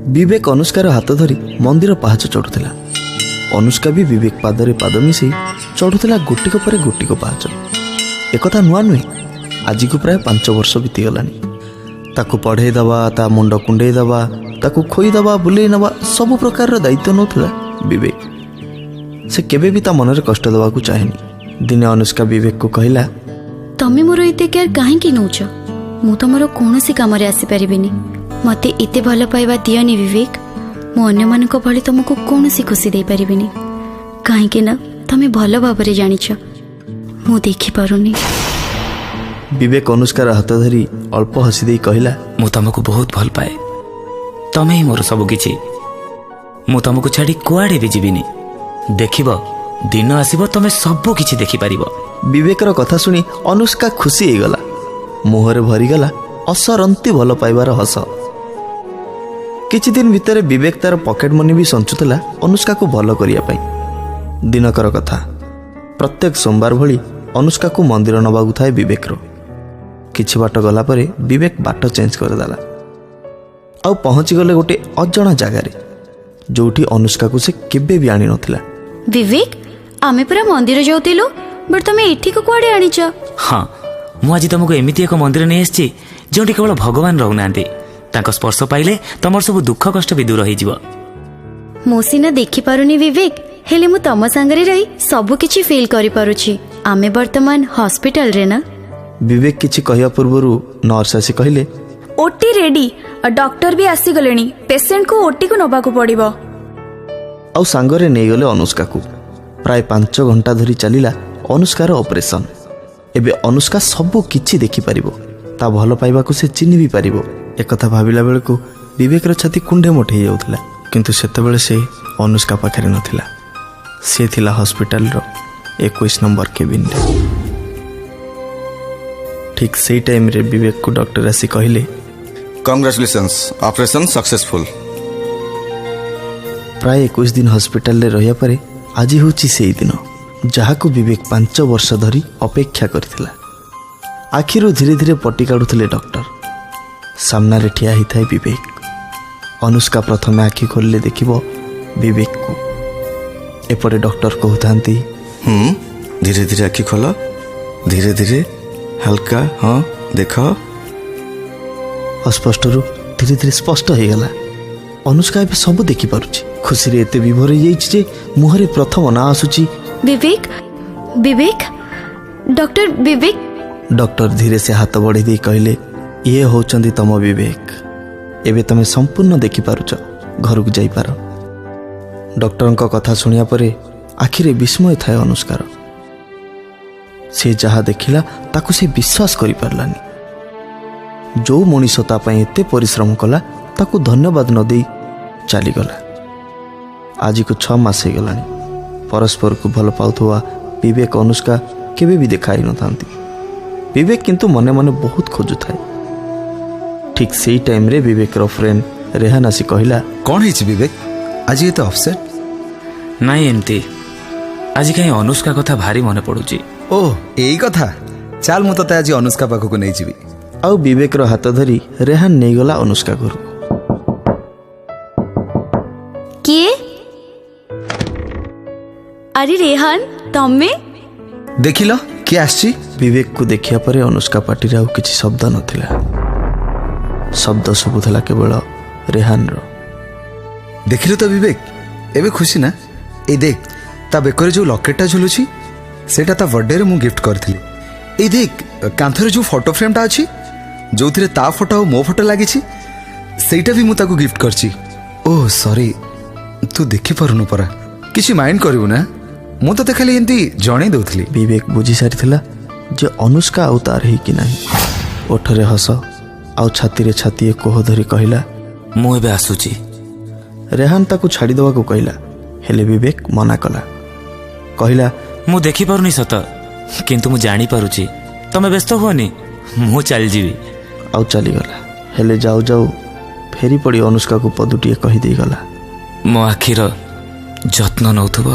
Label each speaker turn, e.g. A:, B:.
A: ବିବେକ ଅନୁଷ୍କାର ହାତ ଧରି ମନ୍ଦିର ପାହାଚ ଚଢ଼ୁଥିଲା। ଅନୁଷ୍କା ବି ବିବେକ ପାଦରେ ପାଦ ମିଶାଇ ଚଢ଼ୁଥିଲା ଗୋଟିକ ପରେ ଗୋଟିକ ପାହାଚ। ଏକଥା ନୂଆ ନୁହେଁ, ଆଜିକୁ ପ୍ରାୟ 5 ବର୍ଷ ବିତିଗଲାଣି। ତାକୁ ପଢ଼େଇ ଦେବା, ତା ମୁଣ୍ଡ କୁଣ୍ଡେଇ ଦେବା, ତାକୁ ଖୋଇଦେବା, ବୁଲେଇ ନେବା, ସବୁ ପ୍ରକାରର ଦାୟିତ୍ୱ ନେଉଥିଲା ବିବେକ। ସେ କେବେ ବି ତା ମନରେ କଷ୍ଟ ଦେବାକୁ ଚାହେଁନି। ଦିନେ ଅନୁଷ୍କା ବିବେକକୁ କହିଲା,
B: ତମେ ମୋର ଏତେ କେୟାର କାହିଁକି ନଉଛ? ମୁଁ ତମର କୌଣସି କାମରେ ଆସିପାରିବିନି। ମତେ ଏତେ ଭଲ ପାଇବା ଦିଅନି ବିବେକ। ମୁଁ ଅନ୍ୟମାନଙ୍କ ଭଳି ତମକୁ କୌଣସି ଖୁସି ଦେଇପାରିବିନି, କାହିଁକି ନା ତମେ ଭଲ ଭାବରେ ଜାଣିଛ, ମୁଁ ଦେଖିପାରୁନି।
A: ବିବେକ ଅନୁଷ୍କାର ହାତ ଧରି ଅଳ୍ପ ହସି ଦେଇ କହିଲା,
C: ମୁଁ ତମକୁ ବହୁତ ଭଲ ପାଏ। ତମେ ହିଁ ମୋର ସବୁ କିଛି। ମୁଁ ତମକୁ ଛାଡ଼ି କୁଆଡ଼େ ବି ଯିବିନି। ଦେଖିବ, ଦିନ ଆସିବ, ତମେ ସବୁ କିଛି ଦେଖିପାରିବ।
A: ବିବେକର କଥା ଶୁଣି ଅନୁଷ୍କା ଖୁସି ହେଇଗଲା। ମୁହଁରେ ଭରିଗଲା ଅସରନ୍ତି ଭଲ ପାଇବାର ହସ। କିଛି ଦିନ ଭିତରେ ବିବେକ ତାର ପକେଟ ମନି ବି ସଞ୍ଚୁଥିଲା ଅନୁଷ୍କାକୁ ଭଲ କରିବା ପାଇଁ। ଦିନକର କଥା, ପ୍ରତ୍ୟେକ ସୋମବାର ଭଳି ଅନୁଷ୍କାକୁ ମନ୍ଦିର ନେବାକୁ ଥାଏ ବିବେକର। କିଛି ବାଟ ଗଲା ପରେ ବିବେକ ବାଟ ଚେଞ୍ଜ କରିଦେଲା ଆଉ ପହଞ୍ଚିଗଲେ ଗୋଟେ ଅଜଣା ଜାଗାରେ, ଯୋଉଠି ଅନୁଷ୍କାକୁ ସେ କେବେ ବି ଆଣିନଥିଲା।
B: ବିବେକ, ଆମେ ପୁରା ମନ୍ଦିର ଯାଉଥିଲୁ, ବଟ୍ ତମେ ଏଠିକୁ କୁଆଡ଼େ ଆଣିଛ?
C: ହଁ, ମୁଁ ଆଜି ତମକୁ ଏମିତି ଏକ ମନ୍ଦିର ନେଇ ଆସିଛି, ଯେଉଁଠି କେବଳ ଭଗବାନ ରହୁନାହାନ୍ତି, ତାଙ୍କ ସ୍ପର୍ଶ ପାଇଲେ ତମର ସବୁ ଦୁଃଖ କଷ୍ଟ ବି ଦୂର ହେଇଯିବ।
B: ମୁଁ ସିନା ଦେଖିପାରୁନି ବିବେକ, ହେଲେ ମୁଁ ତମ ସାଙ୍ଗରେ ରହି ସବୁ କିଛି ଫିଲ୍ କରିପାରୁଛି। ଆମେ ବର୍ତ୍ତମାନ ହସ୍ପିଟାଲରେ ନା?
A: ବିବେକ କିଛି କହିବା ପୂର୍ବରୁ ନର୍ସ ଆସି କହିଲେ,
D: ଓଟି ରେଡି, ଡକ୍ଟର ବି ଆସିଗଲେଣି। ପେସେଣ୍ଟକୁ ଓଟିକୁ ନେବାକୁ ପଡ଼ିବ।
A: ଆଉ ସାଙ୍ଗରେ ନେଇଗଲେ ଅନୁଷ୍କାକୁ। ପ୍ରାୟ 5 ଘଣ୍ଟା ଧରି ଚାଲିଲା ଅନୁଷ୍କାର ଅପରେସନ୍। ଏବେ ଅନୁଷ୍କା ସବୁ କିଛି ଦେଖିପାରିବ, ତା ଭଲ ପାଇବାକୁ ସେ ଚିହ୍ନି ବି ପାରିବ। ଏକଥା ଭାବିଲା ବେଳକୁ ବିବେକର ଛାତି କୁଣ୍ଢେ ମୋଟ ହେଇଯାଉଥିଲା। କିନ୍ତୁ ସେତେବେଳେ ସେ ଅନୁଷ୍କା ପାଖରେ ନଥିଲା। ସେ ଥିଲା ହସ୍ପିଟାଲର 21 ନମ୍ବର କେବିନରେ। ଠିକ୍ ସେଇ ଟାଇମ୍ରେ ବିବେକକୁ ଡକ୍ଟର ଆସି କହିଲେ,
E: କଂଗ୍ରାଚୁଲେସନ୍ସ, ଅପରେସନ୍ ସକ୍ସେସଫୁଲ୍।
A: ପ୍ରାୟ 21 ଦିନ ହସ୍ପିଟାଲରେ ରହିବା ପରେ ଆଜି ହେଉଛି ସେଇ ଦିନ, ଯାହାକୁ ବିବେକ 5 ବର୍ଷ ଧରି ଅପେକ୍ଷା କରିଥିଲା। ଆଖିରୁ ଧୀରେ ଧୀରେ ପଟି କାଢ଼ୁଥିଲେ ଡକ୍ଟର। ସାମ୍ନାରେ ଠିଆ ହେଇଥାଏ ବିବେକ। ଅନୁଷ୍କା ପ୍ରଥମେ ଆଖି ଖୋଲିଲେ ଦେଖିବ ବିବେକକୁ। ଏପଟେ ଡକ୍ଟର କହୁଥାନ୍ତି,
E: ହୁଁ ଧୀରେ ଧୀରେ ଆଖି ଖୋଲ, ଧୀରେ ଧୀରେ, ହାଲକା। ହଁ, ଦେଖ।
A: ଅସ୍ପଷ୍ଟରୁ ଧୀରେ ଧୀରେ ସ୍ପଷ୍ଟ ହେଇଗଲା। ଅନୁଷ୍କା ଏବେ ସବୁ ଦେଖିପାରୁଛି। ଖୁସିରେ ଏତେ ବିଭୋର ହେଇଯାଇଛି ଯେ ମୁହଁରେ ପ୍ରଥମ ନାଁ ଆସୁଛି,
B: ବିବେକ, ବିବେକ, ଡକ୍ଟର ବିବେକ।
A: ଡକ୍ଟର ଧୀରେ ସେ ହାତ ବଢ଼େଇ ଦେଇ କହିଲେ, ଇଏ ହେଉଛନ୍ତି ତମ ବିବେକ। ଏବେ ତମେ ସମ୍ପୂର୍ଣ୍ଣ ଦେଖିପାରୁଛ, ଘରକୁ ଯାଇପାର। ଡକ୍ଟରଙ୍କ କଥା ଶୁଣିବା ପରେ ଆଖିରେ ବିସ୍ମୟ ଥାଏ ଅନୁଷ୍କାର। ସେ ଯାହା ଦେଖିଲା, ତାକୁ ସେ ବିଶ୍ୱାସ କରିପାରିଲାନି। ଯୋଉ ମଣିଷ ତା ପାଇଁ ଏତେ ପରିଶ୍ରମ କଲା, ତାକୁ ଧନ୍ୟବାଦ ନ ଦେଇ ଚାଲିଗଲା। ଆଜିକୁ 6 ମାସ ହେଇଗଲାଣି। ପରସ୍ପରକୁ ଭଲ ପାଉଥିବା ବିବେକ ଅନୁଷ୍କା କେବେ ବି ଦେଖା ହେଇନଥାନ୍ତି। ବିବେକ କିନ୍ତୁ ମନେ ମନେ ବହୁତ ଖୋଜୁଥାଏ। ଠିକ୍ ସେଇ ଟାଇମ୍ରେ ବିବେକର ଫ୍ରେଣ୍ଡ ରେହାନ ଆସି କହିଲା,
F: କ'ଣ ହେଇଛି ବିବେକ, ଆଜି ଏତେ ଅପସେଟ୍?
C: ନାଇଁ, ଏମିତି ଆଜି କାହିଁ ଅନୁଷ୍କା କଥା ଭାରି ମନେ ପଡୁଛି।
F: ଓ, ଏଇ କଥା। ଚାଲ, ମୁଁ ତତେ ଆଜି ଅନୁଷ୍କା ପାଖକୁ ନେଇଯିବି।
A: ଆଉ ବିବେକର ହାତ ଧରି ରେହାନ ନେଇଗଲା ଅନୁଷ୍କା ଘରକୁ।
B: କିଏ? ଆରେ ରେହାନ, ତମେ?
F: ଦେଖିଲ, କିଏ ଆସିଛି?
A: ବିବେକକୁ ଦେଖିବା ପରେ ଅନୁଷ୍କା ପାଟିରେ ଆଉ କିଛି ଶବ୍ଦ ନଥିଲା। ଶବ୍ଦ ଶୁଭୁଥିଲା କେବଳ ରେହାନର।
F: ଦେଖିଲୁ ତ ବିବେକ, ଏବେ ଖୁସି ନା? ଏଇ ଦେଖ, ତା ବେକରେ ଯୋଉ ଲକେଟଟା ଝୁଲୁଛି, ସେଇଟା ତା ବର୍ଥଡେରେ ମୁଁ ଗିଫ୍ଟ କରିଥିଲି। ଏଇ ଦେଖ, କାନ୍ଥରେ ଯୋଉ ଫଟୋ ଫ୍ରେମ୍ଟା ଅଛି, ଯୋଉଥିରେ ତା ଫଟୋ ଆଉ ମୋ ଫଟୋ ଲାଗିଛି, ସେଇଟା ବି ମୁଁ ତାକୁ ଗିଫ୍ଟ କରିଛି। ଓ ସରି, ତୁ ଦେଖିପାରୁନୁ ପରା। କିଛି ମାଇଣ୍ଡ କରିବୁ ନା, ମୁଁ ତତେ ଖାଲି ଏମିତି ଜଣେଇ ଦଉଥିଲି।
A: ବିବେକ ବୁଝି ସାରିଥିଲା ଯେ ଅନୁଷ୍କା ଆଉ ତାର ହେଇକି ନାହିଁ। ଓଠରେ ହସ ଆଉ ଛାତିରେ ଛାତିଏ କୋହ ଧରି କହିଲା,
C: ମୁଁ ଏବେ ଆସୁଛି।
A: ରେହାନ ତାକୁ ଛାଡ଼ିଦେବାକୁ କହିଲା, ହେଲେ ବିବେକ ମନା କଲା। କହିଲା,
C: ମୁଁ ଦେଖିପାରୁନି ସତ, କିନ୍ତୁ ମୁଁ ଜାଣିପାରୁଛି। ତମେ ବ୍ୟସ୍ତ ହୁଅନି, ମୁଁ ଚାଲିଯିବି।
A: ଆଉ ଚାଲିଗଲା। ହେଲେ ଯାଉ ଯାଉ ଫେରି ପଡ଼ି ଅନୁଷ୍କାକୁ ପଦୁଟିଏ କହିଦେଇଗଲା,
C: ମୋ ଆଖିର ଯତ୍ନ ନଉଥିବ।